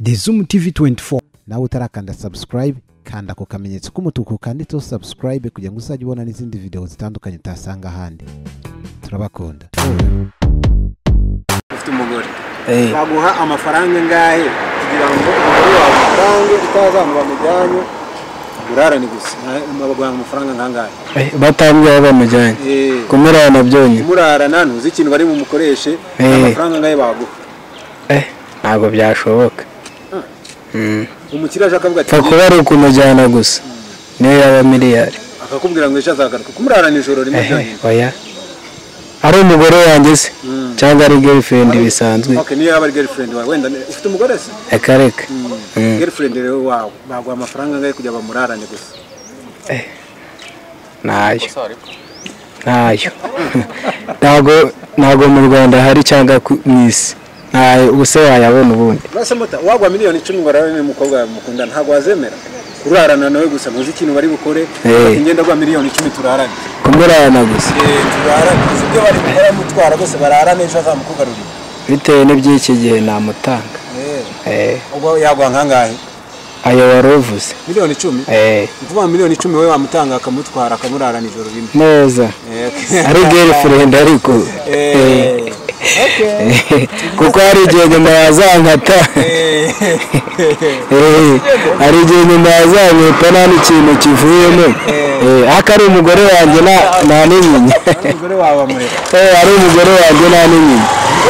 The Zoom TV 24. Nawe utarakanda subscribe, kanda ako kamenyetso k'umutuku kanditseho subscribe kugira ngo uzajye ubona n'izindi video zitandukanye utasanga ahandi. Turabakunda. Ufite umugore baguha amafaranga ngahe kugira ngo umugore wawe utange utazamu bamujyanye urarane gusa? Baguha amafaranga nkangahe? Batambye bamujyanye kumurana byonyine, kumurarana ntuzi ikintu bari bumukoreshe, amafaranga ngahe baguha? Ntabwo byashoboka. Umukiriya aje akavuga ati kuba ari ukumujyana gusa niyo yaba miliyari, akakubwira ngo ejo azagaruka kumurarana ijoro rimwe byonyine. Oya, ari umugore wanjye se cyangwa ari girlfriend bisanzwe? Okay, niyo yaba ari girlfriend wawe, wenda ufite umugore se? Reka reka. Girlfriend rero wawe baguha amafaranga ngahe kugira bamurarane gusa? Ntayo, ntayo. Ntago mu Rwanda hari cyangwa mu isi. Ntayo, ubuse wayabona ubundi. Base mota wagwa miliyoni 10 ngo ararane n'umukobwa mukunda, ntago wazemera kurarana nawe gusa muzi ikintu bari bukore? Ingenda gwa miliyoni 10 turarane. Kumurarana gusa? Turarane ibyo bari gukora mutwara gusa, bararane ejo azamukugarurira. Bitewe n'iby'iki gihe namutanga. Ubwo yagwa nkangahe? Ayo waruvuze. Miliyoni 10? Kuvuga miliyoni 10 wowe wamutanga akamutwara akamurarana ijoro rimwe. Neza. Ari girlfriend ariko. Okay. Kuko hari igihe nyuma yazankata. Hari igihe nyuma yazankata nta n'ikintu kivuyemo. Ariko ari umugore wanjye nta n'inyinya. Umugore wawe amureka. Ari umugore wanjye nta n'inyinya.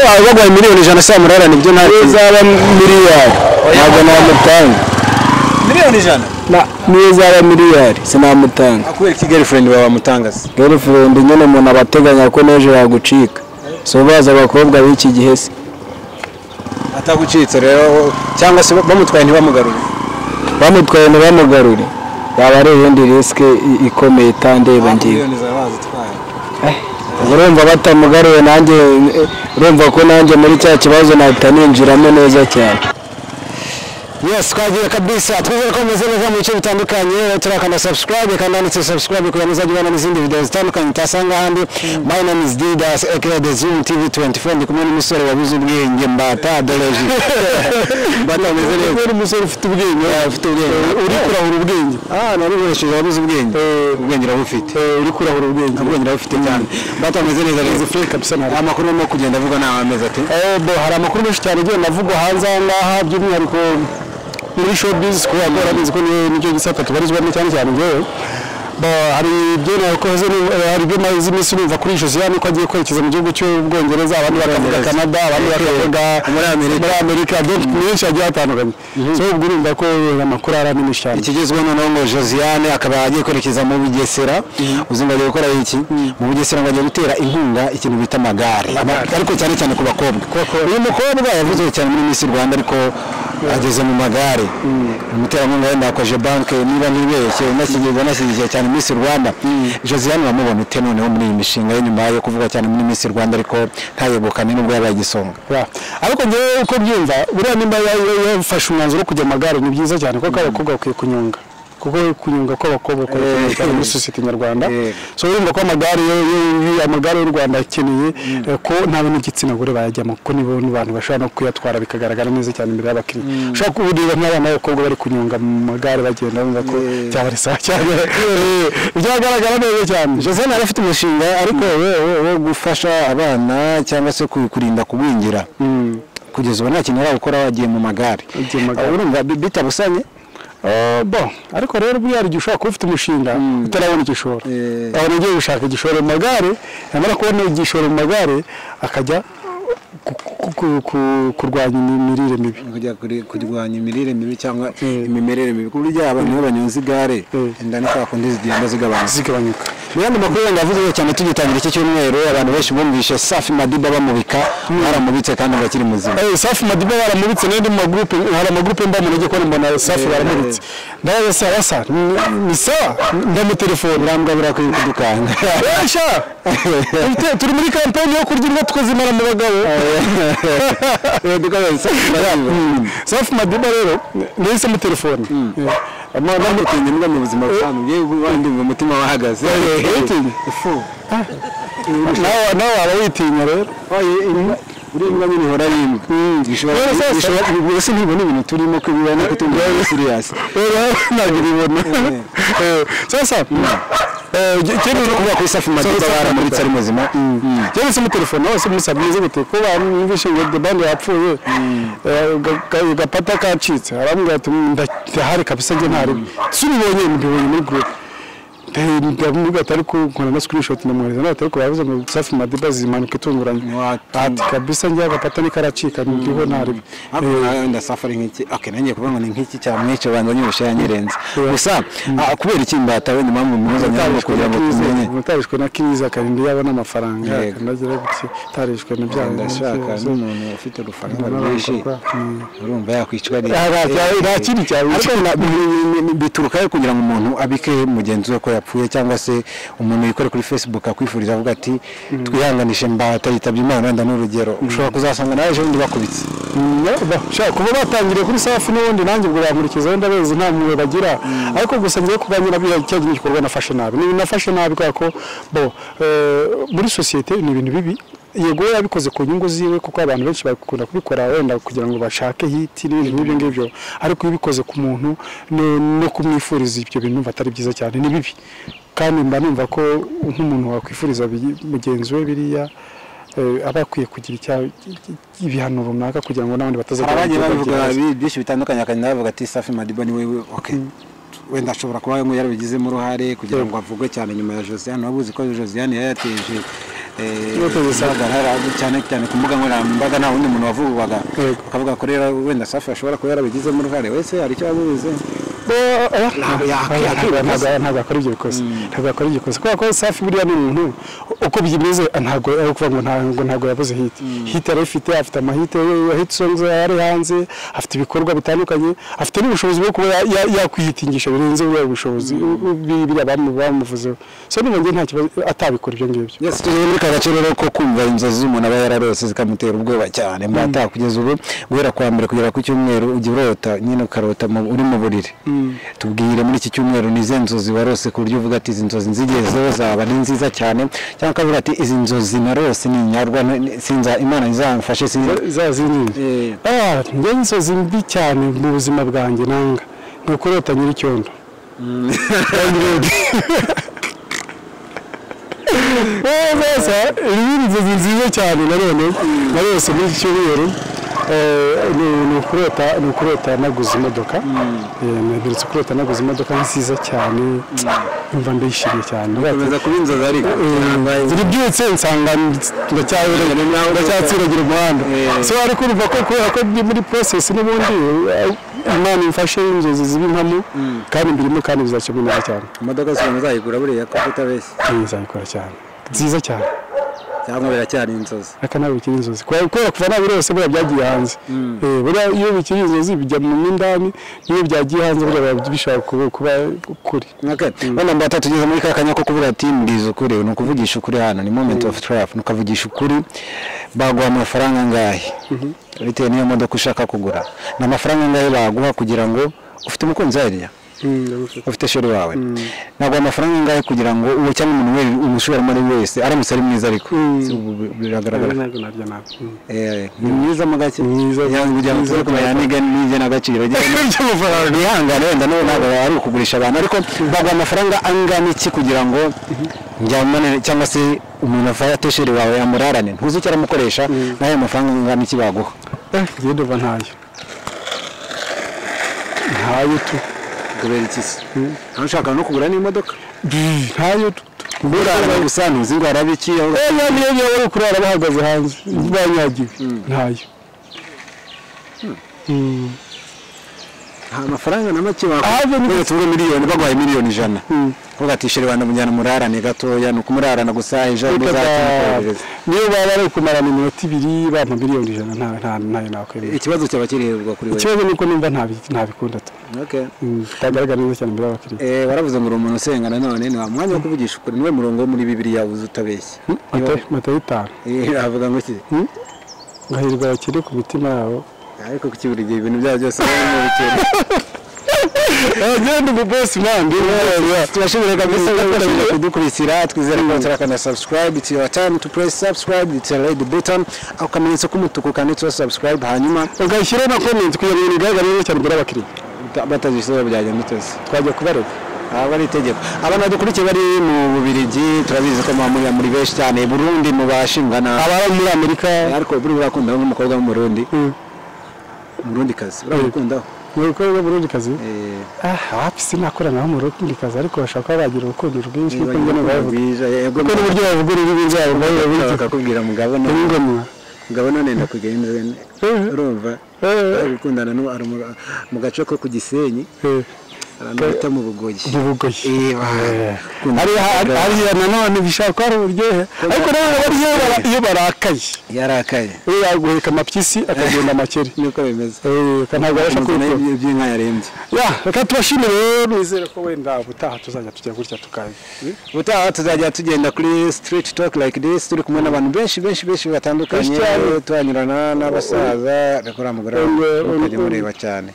Wawe baguha miliyoni 100 se murarana ibyo nta izaba miliyari ntabwo namutanga. Miliyoni 100? Niyo izaba miliyari sinamutanga. Akubera iki girlfriend wawe amutanga se? Girlfriend nyine umuntu aba ateganya ko n'ejo yagucika. So baza abakobwa b'iki gihe se atagucitse rero, cyangwa se bamutwaye ntibamugarure? Bamutwaye ntibamugarure yaba ari iyindi risike ikomeye itandeba ngiye. Urumva batamugaruye nanjye urumva ko nanjye muri cya kibazo nahita ninjiramo neza cyane. Yes, twagiye kabisa. Twizere ko mumeze neza mu bice bitandukanye. Turakanda subscribe, kandi handitse subscribe kugira ngo muzajye ubona n'izindi video zitandukanye utasanga ahandi. My name is Didas aka The Zoom TV 24, ndi kumwe n'umusore wabuze ubwenge Mbata Dology. Mbata ameze neza. Uri umusore ufite ubwenge, ufite ubwenge. Uri kurahura ubwenge. Nari nkoresheje wabuze ubwenge. Ubwenge urabufite. Uri kurahura ubwenge. Ubwenge urabufite cyane. Mbata ameze neza rero. Free kabisa. Amakuru arimo kugenda avuga nawe ameze ati? Bo hari amakuru menshi cyane agenda avugwa hanze aha ngaha, by'umwihariko muri showbiz, kuko barabizi ko nicyo gisata tubarizwamo cyane cyane njyewe. Hari ibyo nakoze, hari ibyo maze iminsi numva kuri Josiane ko agiye kwerekeza mu gihugu cy'Ubwongereza, abandi bakavuga Canada, abandi bakavuga muri Amerika, menshi agiye atandukanye. So ubwo urumva ko amakuru ari menshi cyane. Ikigezweho noneho ngo Josiane akaba agiye kwerekeza mu Bugesera, uzi ngo agiye gukora iki? Mu Bugesera ngo agiye gutera inkunga ikintu bita amagare, ariko cyane cyane ku bakobwa. Uyu mukobwa yavuzwe cyane muri Miss Rwanda ariko ageze mu magare. Umuterankunga wenda yakoje banke niba ntibeshye, unashyigikiye cyane Miss Rwanda. Josiane wamubona ute noneho muri iyi mishinga ye nyuma yo kuvuga cyane muri Miss Rwanda ariko ntayegukane nubwo yabaye igisonga? Ariko ngewe uko byumva, buriya nimba yafashe umwanzuro wo kujya amagare ni byiza cyane, kuko abakobwa bakwiye kunyonga, kuko kunyonga kw'abakobwa kurekomeye cyane muri sosiyete nyarwanda. So urumva ko amagare y'u Rwanda akeneye ko nta n'igitsina gore bayajyamo, kuko nibo n'abantu bashobora no kuyatwara bikagaragara neza cyane imbere y'abakiriya. Ushobora kureba nk'abana b'abakobwa bari kunyonga mu magare bagenda, bumva ko cyaba ari sawa cyane, byagaragara neza cyane. Josiane yari afite umushinga ariko wo gufasha abana cyangwa se kurinda kugwingira. Kugeza ubu nta kintu arabukora, wagiye mu magare. Urumva bitabusanye? Bon, ariko rero buriya hari igihe ushobora kuba ufite umushinga utarabona igishoro. Aho ugiye gushaka igishoro mu magare, yamara kubona igishoro mu magare akajya kurwanya imirire mibi. Kujya kurwanya imirire mibi cyangwa imimerere mibi. Ku buryo abantu iyo banyonze igare inda ni kwa kundi zigenda zigabanyuka. Mu yandi makuru yavuzwe cyane tugitangira iki cyumweru, abantu benshi bumvishe Safi Madiba bamubika, baramubitse kandi bakiri muzima. Safi Madiba baramubitse n'indi mu magroupe, hari amagroupe mba munege ko mbona Safi baramubitse. Ndabaza se asa ni sawa, ndamutelefone urambwira ko kudukanga. Sha turi muri campaign yo kurya imbwa tukazimara mu bagabo. Safi Madiba rero nahise mu telefone. Namutinya imbwa mu buzima busanzwe, yewe ndumva umutima wahagaze. Nawe waba witinya rero. Uri imbwa nyine ihora ari imbwa. Bishobora se ntibona ibintu turimo ko biba no kutumva serious. Ntabwo ibibona. Sasa ikindi kuvuga kuri Safi Madiba baramuritse ari muzima. Cyane se mu telefone hose musabye gute ko bamwumvishe ngo The Band yapfuye gapata kacitse arambwira ati ndahari kabisa nge ntari subibonye mbibonye muri group ndamubwira ati ariko nkora na screenshot ndamwohereza nawe ariko bavuze ngo Safi Madiba zimanuka itunguranye ati kabisa nge agapata nikaracika ndiho ntari wenda Safi ari nk'iki okay nangiye kuvuga ngo ni nk'iki cyamwica banza nyubushe yanyirenze gusa kubera iki Mbata wenda impamvu muzanye kugira ngo tumenye utarishwe na Kiza karindi yabona amafaranga ndagira gutse tarishwe na bya ndashaka n'umuntu ufite urufaranga rwinshi urumva yakwicwa nta kindi cyabicwa ariko bituruka kugira ngo umuntu abike mugenzi we ko yapfuye cyangwa se umuntu yikore kuri Facebook akwifuriza avuga ati twihanganishe Mbata yitabye Imana wenda n'urugero ushobora kuzasanga nawe ejo bundi bakubitse kuba batangiriye kuri Safi n'ubundi nanjye ubwo bankurikiza wenda bezi nta mwe bagira ariko gusa ngiye kuganira cya gikorwa nafashe nabi ni nafashe nabi kubera ko bo muri sosiyete ni ibintu bibi yego yabikoze ku nyungu ziwe kuko abantu benshi bakunda kubikora wenda kugira ngo bashake hiti n'ibintu nk'ibyo ngibyo ariko iyo ubikoze ku muntu no kumwifuriza ibyo bintu atari byiza cyane ni bibi kandi mba numva ko nk'umuntu wakwifuriza mugenzi we biriya aba akwiye kugira ibihano runaka kugira ngo n'abandi batazajya abagiye babivuga byinshi bitandukanye akagenda bavuga ati Safi Madiba ni wewe okay wenda ashobora kuba ngo yarabigizemo uruhare kugira ngo avugwe cyane nyuma ya Josiane wabuze ko Josiane yayateje cyane cyane ku mbuga nkoranyambaga nta wundi muntu wavugwaga akavuga ko rero wenda Safi ashobora kuba yarabigizemo uruhare wese hari icyo yabuze ntabwo akora ibyo bikoze ntabwo akora ibyo bikoze kubera ko Safi buriya ni umuntu uko bimeze ntabwo ari ukuvuga ngo ntabwo yabuze hiti hiti arayifite afite amahite hiti songs ari hanze afite ibikorwa bitandukanye afite n'ubushobozi bwo kuba yakwihitingisha birenze buriya bushobozi biriya bamuvuzeho so niba njye nta kibazo atabikora ibyo ngibyo yes tugeze muri ka gace rero ko kumva inzozi z'umuntu aba yararose zikamutera ubwoba cyane Mbata kugeza ubu guhera kwa mbere kugera ku cyumweru ujya urota nyine ukarota uri mu buriri tubwire muri iki cyumweru ni izihe nzozi warose ku buryo uvuga ati izi nzozi nzigezeho zaba ni nziza cyane cyangwa ukavuga ati izi nzozi narose ni nyarwa sinza Imana izamfashe za zindi njye inzozi mbi cyane mu buzima bwanjye nanga ni ukurota nyir'icyondo ibi ni inzozi nziza cyane nanone narose muri iki cyumweru ni ukurota naguze imodoka nageretse kurota naguze imodoka nziza cyane numva ndayishimiye cyane bikomeza kuba inzozi ariko ziribyutse nsanga ndacyatsiragira umuhanda so ariko urumva ko kubera ko ndi muri process n'ubundi Imana imfashe inzozi ziba impamo kandi mbirimo kandi bizacamo neza cyane imodoka zibona uzayigura buriya ko utabeshya nzayikora cyane nziza cyane cyangwa biracyari inzozi aka ntabwo bikiri inzozi kubera kuva nabirose buriya byagiye hanze buriya iyo bikiri inzozi bijya mu indani niyo byagiye hanze buriya biba bishobora kuba ukuri wenda Mbata tugeze muri ka kanya ko kuvuga ati mbwiza ukuri ni ukuvugisha ukuri hano ni moment of truth ni ukavugisha ukuri baguha amafaranga angahe bitewe n'iyo modoka ushaka kugura ni amafaranga angahe baguha kugira ngo ufite umukunzi hariya ufite sheri wawe ntabwo amafaranga angahe kugira ngo uwo cyangwa umuntu wese umushoramari wese aramutse ari mwiza ariko biragaragara ni mwiza mo gake kugira ngo tuze kumenya n'igenagaciro ry'amafaranga ihangane wenda ntabwo ari ukugurisha abantu ariko baguha amafaranga angana iki kugira ngo njyamane cyangwa se umuntu afate sheri wawe amurarane ntuzi icyo aramukoresha n'ayo mafaranga angana iki baguha njye ndumva ntayo ntayo tu kubera iki se ntushaka no kugura n'imodoka ntayo kurara gusa ntuzi ngo arabiki niyo niyo bari kurara bahagaze hanze banyagiwe ntayo nta mafaranga na make bakuye tuvuge miliyoni baguhaye miliyoni 100 uvuga ati sheri wanda mujyana murarane gatoya ni ukumurarana gusa ejo uzakohereza niyo baba bari kumarana iminota 2 bampa miliyoni 100 nta ntayo nakwemera ikibazo cyaba kiri kuri wewe ikibazo nuko numva ntabikunda tu okay bitagaragara neza cyane imbere y'abakiriya waravuze ngo uri umuntu usenga nanone ni mwanya wo kuvugisha ukuri niwe murongo wo muri Bibiliya uzi utabeshya Matayo 5 avuga ngo iki ngahirwa abakire ku mitima yabo ariko kukibura igihe ibintu byabo byose bari mu bukene Genda umu boss man. Tubashimire kabisa ko kudukurikira, twizere ko turakanda subscribe. It's your time to press subscribe, it's a red button, ako kamenyetso k'umutuku kanditseho subscribe, hanyuma ugashyiraho na comment kugira ngo bigaragare neza cyane imbere y'abakiriya. Batazisaba byagenda biteze. Twajya kubarega. Ntabwo ari itegeko. Abantu badukurikiye bari mu Bubiligi, turabizi ko muba muri benshi cyane, Burundi mubashingana, abari muri Amerika. Ariko buri urakunda nk'umukobwa w'Umurundi, Umurundi kazi uramukundaho? Umukobwa w'Umurundi kazi? Wapi, sinakora naho Umurundi kazi, ariko bashaka kuba bagira urukundo rwinshi kuko njye bavuga kuko n'uburyo bavuga ururimi rwabo bakakubwira mugabo none mugabo none ndakugenze, urumva gukundana mu gace ko ku Gisenyi, abantu bita mu Bugoyi. Mu Bugoyi hariya nanone bishobora kuba ari uburyohe, ariko rero iyo barakaye yarakaye yaguheka amapyisi akagenda amakeri, niko bimeze, ntabwo abasha kwikora iby'inka yarembye. Reka tubashimire rero, nizere ko wenda ubutaha tuzajya tujya gutya tukaza, ubutaha tuzajya tugenda kuri street talk like this, turi kumwe n'abantu benshi benshi benshi batandukanye, tuhanyurana n'abasaza. Reka uriya mugore ntukajya mureba cyane,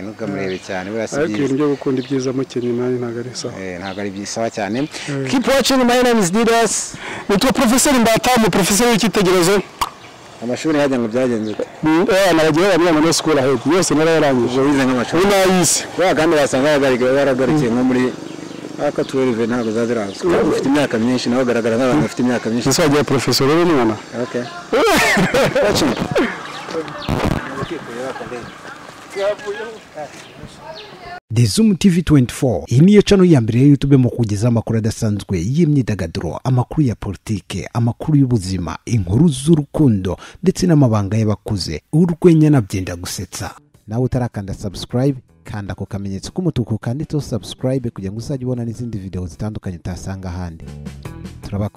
ntukamurebe cyane. Ariko ibintu byo gukunda ibyiza mukennye nanjye ntabwo ari sawa. Ntabwo ari byiza cyane. Keep watching, my name is Didas. Nitwa Professor Mbata, mu professor w'icyitegererezo. Amashuri hajya ngo byagenze ute? Nabagiye bamwe muri school ahead yose narayarangije. Wize nk'amashuri nayize. Kwa kandi basanga yaragarikiye nko muri aka 12 ntabwo zaziraza. Ufite imyaka myinshi nawe ugaragara nk'abantu bafite imyaka myinshi. Ese wagiye professor rero mwana? Okay. Watching. The Zoom TV 24, iyi niyo channel ya mbere ya YouTube mu kugeza amakuru adasanzwe y'imyidagaduro, amakuru ya politike, amakuru y'ubuzima, inkuru z'urukundo ndetse n'amabanga y'abakuze, urwenya nabyenda gusetsa. Nawe utarakanda subscribe, kanda ako kamenyetso k'umutuku kanditseho subscribe kugira ngo uzajye ubona n'izindi video zitandukanye utasanga ahandi. Turabakunda.